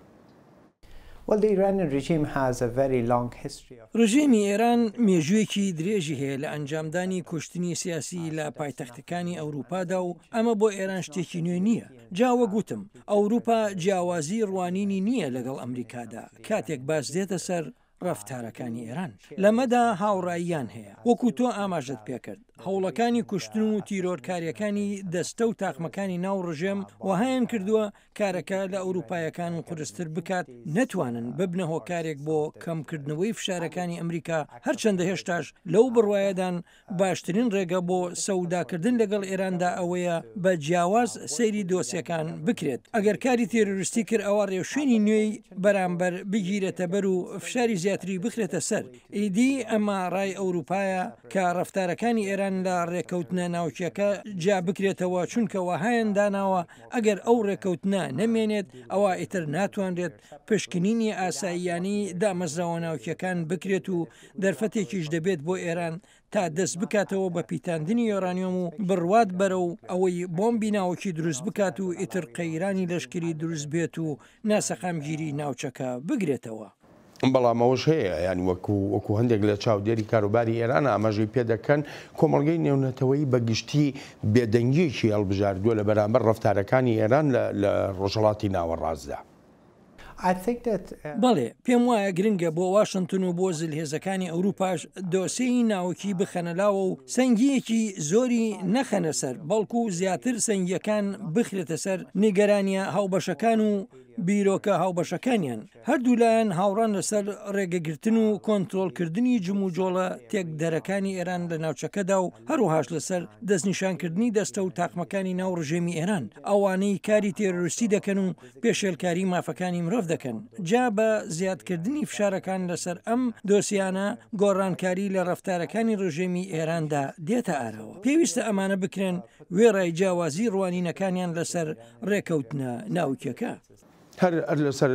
ڕژێمی ئێران مێژوویەکی درێژی هەیە لە ئەنجامدانی کوشتنی سیاسی لە پایتەختەکانی ئەوروپادا و ئەمە بۆ ئێران شتێکی نوێ نییە. جا وەک وتم ئەوروپا جیاوازی ڕوانینی نییە لەگەڵ ئەمریکادا کاتێک باس دێتە سەر ڕەفتارەکانی ئێران. لەمەدا هاوڕاییان هەیە. وەکو تۆ ئاماژەت پێکرد هەوڵەکانی کوشتن و تیرۆرکارییەکانی دەستە و تاقمەکانی ناو ڕژێم وەهایان کردووە کارەکە لە ئەوروپایەکان قورستر بکات نەتوانن ببنە هۆکارێک بۆ کەمکردنەوەی فشارەکانی ئەمریکا، هەرچەندە هێشتاش لەو بڕوایەدان باشترین ڕێگە بۆ سەوداکردن لەگەڵ ئێراندا ئەوەیە بە جیاواز سەیری دۆسیەکان بکرێت، ئەگەر کاری تێرۆریستی کرد ئەوا ڕێوشوێنی نوێی بەرامبەر بگیرێتەبەر و فشاری زیاتری بخرێتە سەر. ئیدی ئەمە ڕای ئەوروپایە کە ڕەفتارەکانی ئێران لە ڕێککەوتنە ناوکیەکە جیا بکرێتەوە، چونکە وەهایان داناوە ئەگەر ئەو ڕێککەوتنە نەمێنێت ئەوا ئیتر ناتوانرێت پشکنینی ئاساییانەی دامەزراوە ناوکیەکان بکرێت و دەرفەتێکیش دەبێت بۆ ئێران تا دەست بکاتەوە بە پیتاندنی یۆرانیۆم و بڕوات بەرەو ئەوەی بۆمبی ناوەکی دروست بکات و ئیتر قەیرانی لەشکری دروست بێت و ناسەقامگیری ناوچەکە بگرێتەوە. بەڵام ئەوەش هەیە یانی وەکو وەکو هەندێک لە چاودێری کاروباری ئێران ئاماژەی پێ دەکەن کۆمەڵگەی نێونەتەوەیی بە گشتی بێدەنگییەکی هەڵبژاردووە لە بەرامبەر ڕەفتارەکانی ئێران لە لە ڕۆژهەڵاتی ناوەڕاستدا. بەڵێ، پێم وایە گرنگە بۆ واشنتن و بۆ زلهێزەکانی ئەوروپاش دۆسێی ناوکی بخەنە لاوە و سەنگییەکی زۆری نەخەنە سەر، بەڵکو زیاتر سەنگییەکان بخرێتە سەر نیگەرانییە هاوبەشەکان و بیرۆکە هاوبەشەکانیان. هەردوولایەن هاوڕان لەسەر ڕێگەگرتن و کۆنترۆڵکردنی جموجۆڵە تێکدەرەکانی ئێران لە ناوچەکەدا و هەروەهاش لەسەر دەستنیشانکردنی دەستە و تاقمەکانی ناو ڕژێمی ئێران، ئەوانەی کاری تێرۆریستی دەکەن و پێشێلکاری مافەکانی مرۆڤ دەکەن. جا بە زیادکردنی فشارەکان لەسەر ئەم دۆسیانە، گۆڕانکاری لە ڕەفتارەکانی ڕژێمی ئێراندا دێتە ئاراوە. پێویستە ئەمانە بکرێن وێڕای جیاوازی ڕوانینەکانیان لەسەر ڕێکەوتنە ناوکیەکە. هەر لەسەر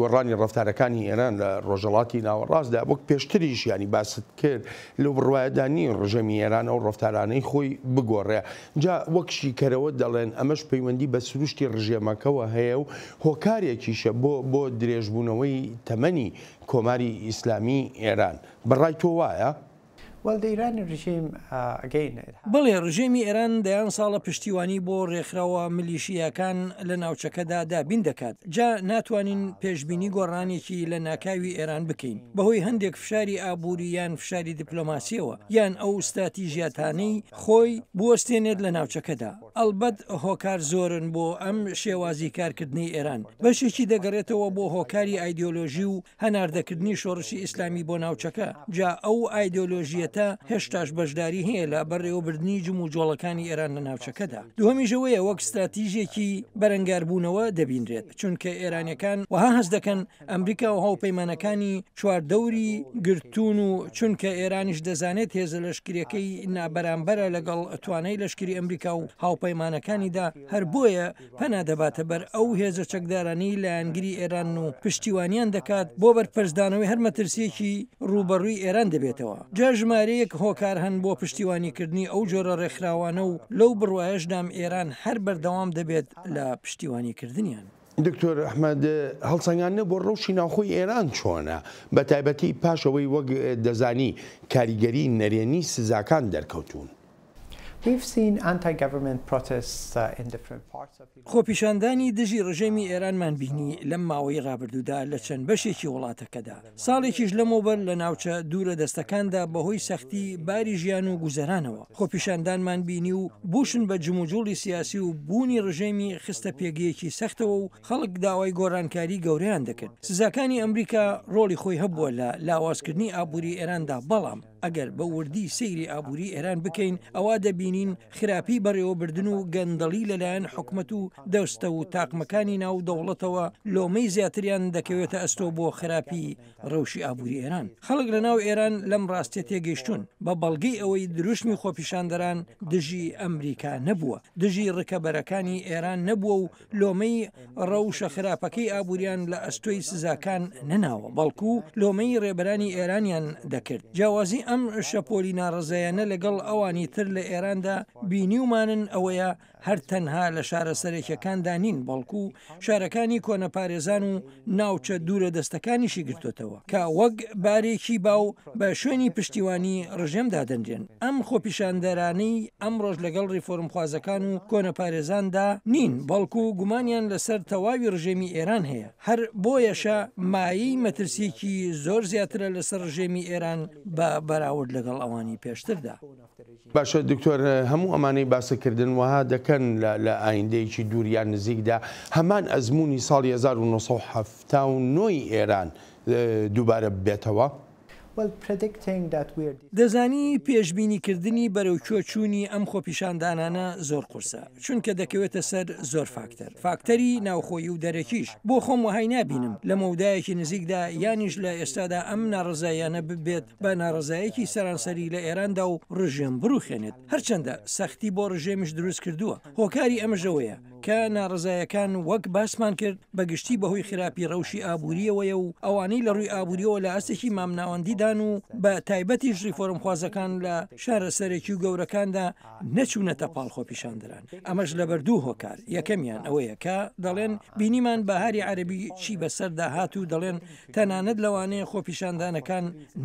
گۆڕانی ڕەفتارەکانی ئێران لە ڕۆژهەڵاتی ناوەڕاستدا وەک پێشتریش یانی باست کرد لەو بڕوایەدا نین ڕژێمی ئێران ئەو ڕەفتارانەی خۆی بگۆڕێ جا وەک شیکەرەوە دەڵێن ئەمەش پەیوەندی بە سروشتی ڕژێمەکەوە هەیە و هۆکارێکیشە بۆ بۆ درێژبوونەوەی تەمەنی کۆماری ئیسلامی ئێران بەڕای تۆ وایە؟ بەڵێ، ڕژێمی ئێران دەیان ساڵە پشتیوانی بۆ ڕێکخراوە ملیشیاکان لە ناوچەکەدا دابین دەکات، جا ناتوانین پێشبینی گۆڕانێکی لەناکاوی ئێران بکەین بەهۆی هەندێک فشاری ئابووری یان فشاری دیپلۆماسییەوە یان ئەو ستراتیژیاتانەی خۆی بوەستێنێت لە ناوچەکەدا. ئەڵبەت هۆکار زۆرن بۆ ئەم شێوازی کارکردنەی ئێران، بەشێکی دەگەڕێتەوە بۆ هۆکاری ئایدیۆلۆژی و هەناردەکردنی شۆڕشی ئیسلامی بۆ ناوچەکە، جا ئەو ئایدۆلۆژیەتە هێشتاش بەشداری هەیە لە بەڕێوەبردنی جموجۆڵەکانی ئێران لە ناوچەکەدا. دووهەمیش ئەوەیە وەک ستراتیژێکی بەرەنگاربوونەوە دەبینرێت، چونکە ئێرانیەکان وەها هەست دەکەن ئەمریکا و هاوپەیمانەکانی چواردەوری گرتوون و چونکە ئێرانیش دەزانێت هێزە لەشکریەکەی نابەرامبەرە لەگەڵ توانای لەشکری ئەمریکا و هاوپەیمانەکانیدا، هەر بۆیە پەنا دەباتە بەر ئەو هێزە چەکدارانەی لایەنگری ئێرانن و پشتیوانیان دەکات بۆ بەرپەرچدانەوەی هەر مەترسییەکی ڕووبەڕووی ئێران دەبێتەوە. جا ژمارەیەک هۆکار هەن بۆ پشتیوانیکردنی ئەو جۆرە ڕێکخراوانە و لەو بڕوایەشدام ئێران هەر بەردەوام دەبێت لە پشتیوانیکردنیان. دکتۆر ئەحمەد، هەڵسەنگاندنە بۆ ڕەوشی ناوخۆی ئێران چۆنە؟ بەتایبەتی پاش ئەوەی وەک دەزانی کاریگەری نەرێنی سزاکان دەرکەوتوون. خۆپیشاندانی دژی ڕژێمی ئێرانمان بینی لەم ماوەی ڕابردوودا لە چەند بەشێکی وڵاتەکەدا، ساڵێکیش لەمەوبەر لە ناوچە دوورە دەستەکاندا بەهۆی سەختی باری ژیان و گوزەرانەوە خۆپیشاندانمان بینی و بووشن بە جموجوڵی سیاسی و بوونی ڕژێمی خستە پێگەیەکی سەختەوە و خەڵک داوای گۆڕانکاری گەورەیان دەکرد. سزاکانی ئەمریکا ڕۆڵی خۆی هەبووە لە لاوازکردنی ئابووری ئێراندا، بەڵام. ئەگەر بە وردی سەیری ئابووری ئێران بکەین ئەوا دەبینین خراپی بەڕێوەبردن و گەندەڵی لەلایەن حکومەت و دەستە و تاقمەکانی ناو دەوڵەتەوە لۆمەی زیاتریان دەکەوێتە ئەستۆ بۆ خراپی ڕەوشی ئابووری ئێران. خەڵک لە ناو ئێران لەم ڕاستیە تێگەیشتوون، بە بەڵگەی ئەوەی دروشمی خۆپیشاندەران دژی ئەمریکا نەبووە، دژی ڕکەبەرەکانی ئێران نەبووە و لۆمەی ڕەوشە خراپەکەی ئابووریان لە ئەستۆی سزاکان نەناوە، بەڵکو لۆمەی ڕێبەرانی ئێرانیان دەکرد. جیاوازی ئەم شەپۆلی ناڕەزایانە لەگەڵ ئەوانی تر لە ئێراندا بینیومانن ئەوەیە هەر تەنها لە شارە سەرەکیەکاندا نین، بەڵکو شارەکانی کۆنەپارێزان و ناوچە دوورە دەستەکانیشی گرتۆتەوە، کە وەک بارێکی باو بە شوێنی پشتیوانی ڕژێم دادەنرێن. ئەم خۆپیشاندەرانەی ئەمڕۆش لەگەڵ ڕیفۆرمخوازەکان و کۆنەپارێزاندا نین، بەڵکو گومانیان لەسەر تەواوی ڕژێمی ئێران هەیە، هەر بۆیەشە مایەی مەترسیەکی زۆر زیاترە لەسەر ڕژێمی ئێران بە بەراورد لەگەڵ ئەوانی پێشتردا. باشە دکتۆر هەموو ئەمانەی باست کردن وەها دەکەن لە ئایندەیەکی دوور یان نزیکدا هەمان ئەزموونی ساڵی 1979 ی ئێران دووبارە ببێتەوە؟ دەزانی پێشبینی کردنی بەرەو کوێ چوونی ئەم خۆپیشاندانانە زۆر قورسە، چونکە دەکەوێتە سەر زۆر فاکتەر، فاکتەری ناوخۆیی و دەرەکیش، بۆ خۆم وەهای نابینم لە مەودایەکی نزیکدا یانیش لە ئێستادا ئەم ناڕەزاییانە ببێت بە ناڕەزایەکی سەرانسەری لە ئێراندا و ڕژێم بڕوخێنێت، هەرچەندە سەختی بۆ ڕژێمیش دروست کردووە، هۆکاری ئەمەش ئەوەیە کە ناڕەزایەکان وەک باسمان کرد بە گشتی بەهۆی خراپی ڕەوشی ئابوورییەوەیە و ئەوانەی لە ڕووی ئابوورییەوە لە ئاستێکی مامناوەندیدان و بە تایبەتیش ڕیفۆرمخوازەکان لە شارە سەرەکی و گەورەکاندا نەچوونەتە پاڵ خۆپیشاندەران، ئەمەش لەبەر دوو هۆکار، یەکەمیان ئەوەیە کە دەڵێن بینیمان بەهاری عەرەبی چی بەسەردا هات و دەڵێن تەنانەت لەوانەیە خۆپیشاندانەکان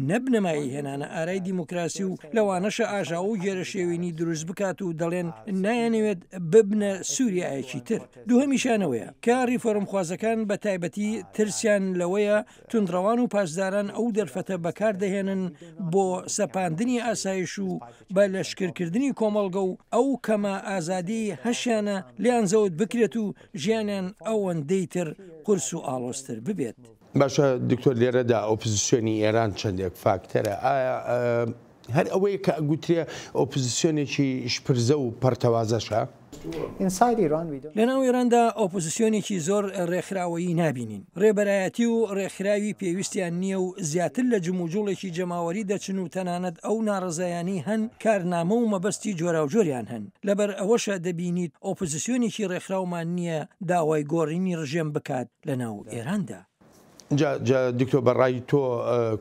نەبنە مایەی هێنانە ئارای دیموکراسی و لەوانەشە ئاژاوە و گێرەشێوینی دروست بکات و دەڵێن نایانەوێت ببنە سوریایەکی تر. دووهەمیشیان ئەوەیە کە ڕیفۆرمخوازەکان بە تایبەتی ترسیان لەوەیە توندڕەوان و پاسداران ئەو دەرفەتە بەکار دەهێنن بۆ سەپاندنی ئاسایش و بە لەشکرکردنی کۆمەڵگە و ئەو کەمە ئازادیەی هەشیانە لێیان زەوت بکرێت و ژیانیان ئەوەندەی تر قورس و ئاڵۆزتر ببێت. باشە دکتۆر لێرەدا ئۆپزسیۆنی ئێران چەندێک فاکتەرە ئایا هەر ئەوەیە کە ئەگوترێ ئۆپزسیۆنێکی شپرزە و پەرتەوازەشە؟ لەناو ئێراندا ئۆپۆزسیۆنێکی زۆر ڕێکخراوەیی نابینین، ڕێبەرایەتی و ڕێکخراوی پێویستیان نییە و زیاتر لە جموجوڵێکی جەماوەری دەچن و تەنانەت ئەو ناڕەزایانەی هەن کارنامە و مەبەستی جۆراوجۆریان هەن، لەبەر ئەوەشە دەبینیت ئۆپۆزسیۆنێکی ڕێکخراومان نییە داوای گۆڕینی ڕژێم بکات لەناو ئێراندا. جا جا دکتۆر بە ڕای تۆ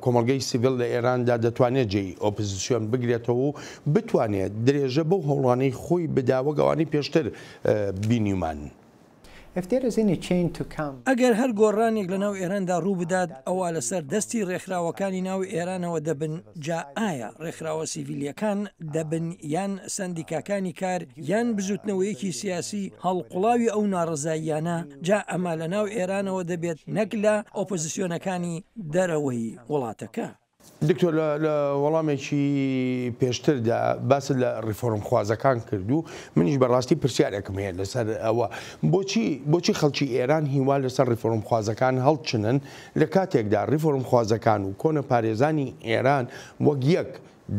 کۆمەڵگەی سیڤیل لە ئێراندا دەتوانێت جێی ئۆپزسیۆن بگرێتەوە و بتوانێت درێژە بەو هەوڵانەی خۆی بدا وەک ئەوانەی پێشتر بینیومانن؟ ئەگەر هەر گۆڕانێک لەناو ئێراندا ڕوو بدات ئەوا لەسەر دەستی ڕێکخراوەکانی ناو ئێرانەوە دەبن، جا ئایا ڕێکخراوە سیڤیلییەکان دەبن یان سەندیکاکانی کار یان بزوتنەوەیەکی سیاسی هەڵقوڵاوی ئەو ناڕەزاییانە، جا ئەمە لە ناو ئێرانەوە دەبێت نەک لە ئۆپۆزسیۆنەکانی دەرەوەی وڵاتەکە. دکتۆر لە وەڵامێکی پێشتردا باست لە ڕیفۆرمخوازەکان کرد و منیش بەڕاستی پرسیارێکم هەیە لەسەر ئەوە بۆچی بۆچی خەڵکی ئێران هیوا لەسەر ڕیفۆرمخوازەکان هەڵچنن لە کاتێکدا ڕیفۆرمخوازەکان و کۆنەپارێزانی ئێران وەک یەک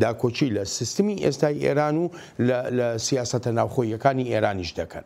داکۆکی لە سیستمی ئێستای ئێران و لە لە سیاسەتە ناوخۆییەکانی ئێرانیش دەکەن.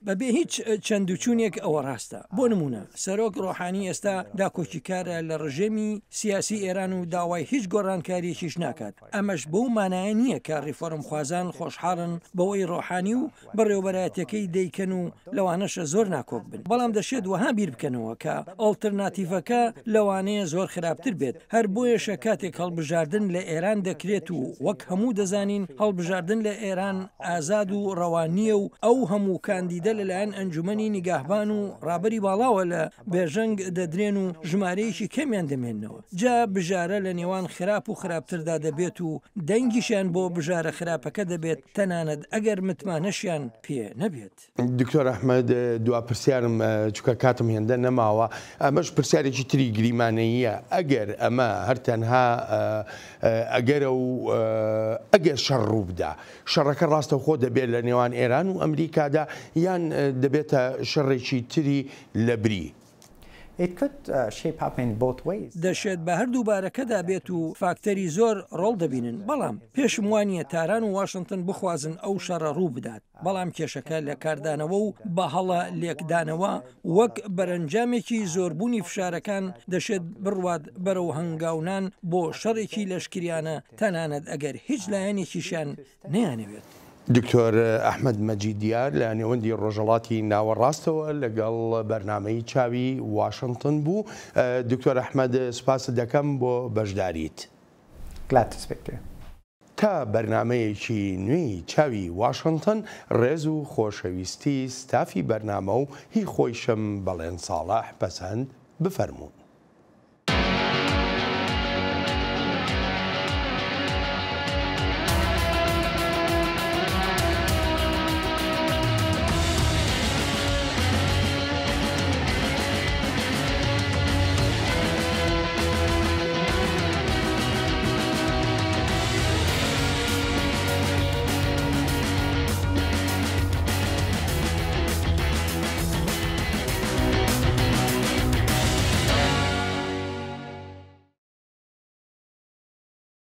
بەبێ هیچ چەندوچوونێک ئەوە ڕاستە. بۆ نموونە سەرۆک ڕۆحانی ئێستا داکۆکیکارە لە ڕژێمی سیاسی ئێران و داوای هیچ گۆڕانکارییەکیش ناکات. ئەمەش بەو مانایە نییە کە ڕیفۆرمخوازان خۆشحاڵن بەوەی ڕۆحانی و بەڕێوەبەرایەتیەکەی دەیکەن و لەوانەشە زۆر ناکۆک بن، بەڵام دەشێت وەها بیر بکەنەوە کە ئەڵترناتیڤەکە لەوانەیە زۆر خراپتر بێت، هەر بۆیەشە کاتێک هەڵبژاردن لە ئێران دەکرێت و وەک هەموو دەزانین هەڵبژاردن لە ئێران ئازاد و ڕەوا نییە و ئەو هەموو کاندیدە لەلایەن ئەنجومەنی نیگاهبان و ڕابەری باڵاوە لە بێژەنگ دەدرێن و ژمارەیەکی کەمیان دەمێننەوە جا بژارە لە نێوان خراپ و خراپتردا دەبێت و دەنگیشیان بۆ بژارە خراپەکە دەبێت تەنانەت ئەگەر متمانەشیان پێ نەبێت. دکتۆر ئەحمەد دوا پرسیارم چونکە کاتم هێندە نەماوە ئەمەش پرسیارێکی تری گریمانەییە ئەگەر ئەمە هەر تەنها ئەگەرە و ئەگەر شەڕ ڕووبدا شەڕەکە ڕاستەوخۆ دەبێت لە نێوان ئێران و ئەمریکادا یان دەبێتە شەڕێکی تری لەبری؟ دەشێت بە هەردوو بارەکەدا بێت و فاکتەری زۆر ڕۆڵ دەبینن، بەڵام پێشم وانییە تاران و واشنتن بخوازن ئەو شەڕە ڕوو بدات، بەڵام کێشەکە لە کاردانەوە و بە هەڵە لێکدانەوە وەک بەرەنجامێکی زۆربوونی فشارەکان دەشێت بڕوات بەرەو هەنگاونان بۆ شەڕێکی لەشکریانە تەنانەت ئەگەر هیچ لایەنێکیشیان نەیانەوێت. دکتۆر ئەحمەد مەجید دیار لە نێوەندی ڕۆژهەڵاتی ناوەڕاستەوە لەگەڵ بەرنامەی چاوی واشنتن بوو. دکتۆر ئەحمەد سوپاست دەکەم بۆ بەشداریت. Glad to speak to you. تا بەرنامەیەکی نوێی چاوی واشنتن ڕێز و خۆشەویستی ستافی بەرنامە و هی خۆیشم بەڵێن ساڵح پەسەند بفەرموون.